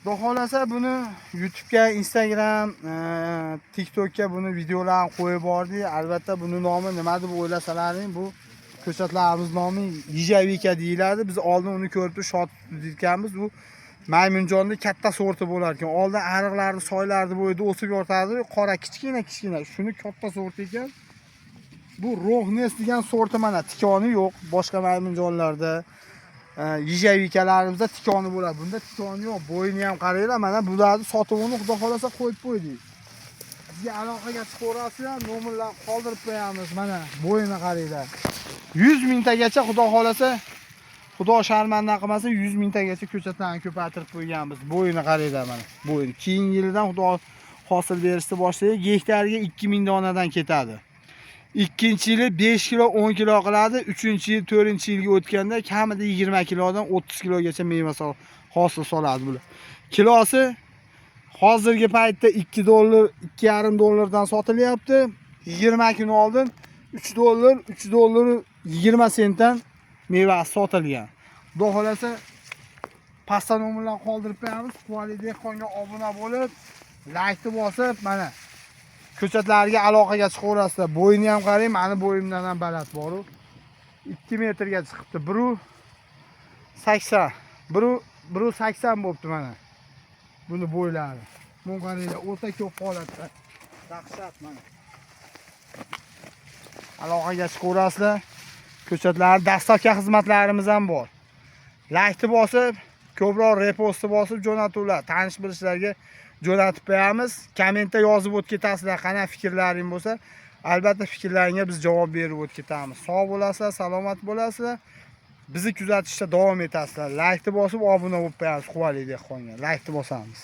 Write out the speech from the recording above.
Xudo xohlasa, buni YouTube'ga, Instagram, TikTokka buni videolarni qo'yib bordik. Albatta, buni nomi nima deb o'ylasalaring, bu ko'chatlarimiz nomi ежевика deyiladi. Biz oldin uni ko'rib turib shot tutganmiz. Bu maymunjonni katta sorti bo'lar ekan. Oldin ariqlarni, soylarni bo'yida o'sib yotardi, qora kichkina kichkina. Shuni katta sorti ekan. Bu Rohnes degan sorti, mana tikoni yo'q. Boshqa maymunjonlarda, ежевика larimizda tikoni bo'ladi. Bunda tikoni yo'q. Bo'yini ham qaranglar, mana bularni sotuvini, xudo xohlasa, qo'yib qo'ydik. Bizga aloqaga chiqaverasizlar, nomerlarni qoldirib qo'yamiz. Mana bo'yini qaranglar. 100 mingtagacha, xudo xohlasa, Xudo sharmanda qilmasin, 100 mingtagacha ko'chatlarni ko'paytirib qo'yganmiz. Bo'yini qaranglar, mana. Bo'yini. Keyingi yildan xudo hosil berishni boshlaydi. Gektariga 2000 donadan ketadi. Ikkinchi yili 5 kilo, 10 kilo qiladi. Uchinchi yil, to'rtinchi yilga o'tganda kamida 20 kilodan 30 kilogacha meva hosil soladi bular. Kilosi hozirgi paytda 2 dollar, 2,5 dollardan sotilyapti. 20 kun oldin 3 dollar, 3 dollar 20 sentdan mevasi sotilgan. Xudo xohlasa, pastda nomerlarni qoldirib qo'yamiz. Quvali dehqonga obuna bo'lib, laykni bosib, mana ko'chatlarga aloqaga chiqaverasizlar. Bo'yini ham qarang, mani bo'yimdan ham baland boru. 2 metrga chiqibdi. 1,80, 1,80 bo'libdi mana. Buni bo'ylari. Buni qaranglar, o'ta ko'p holatda. Dahshat mana. Aloqaga chiqaverasizlar. Ko'chatlar, доставка xizmatlarimiz ham bor. Laykni bosib, ko'proq repostni bosib jo'natuvlar, tanish bilishlarga jo'natib qo'yamiz. Kommentda yozib o'tib ketasizlar, qanaqa fikrlaring bo'lsa, albatta fikrlaringga biz javob berib o'tib ketamiz. Sog' bo'lasizlar, salomat bo'lasizlar. Bizni kuzatishda davom etasizlar. Laykni bosib obuna bo'lib qo'yamiz Quvali dehqonga. Laykni bosamiz.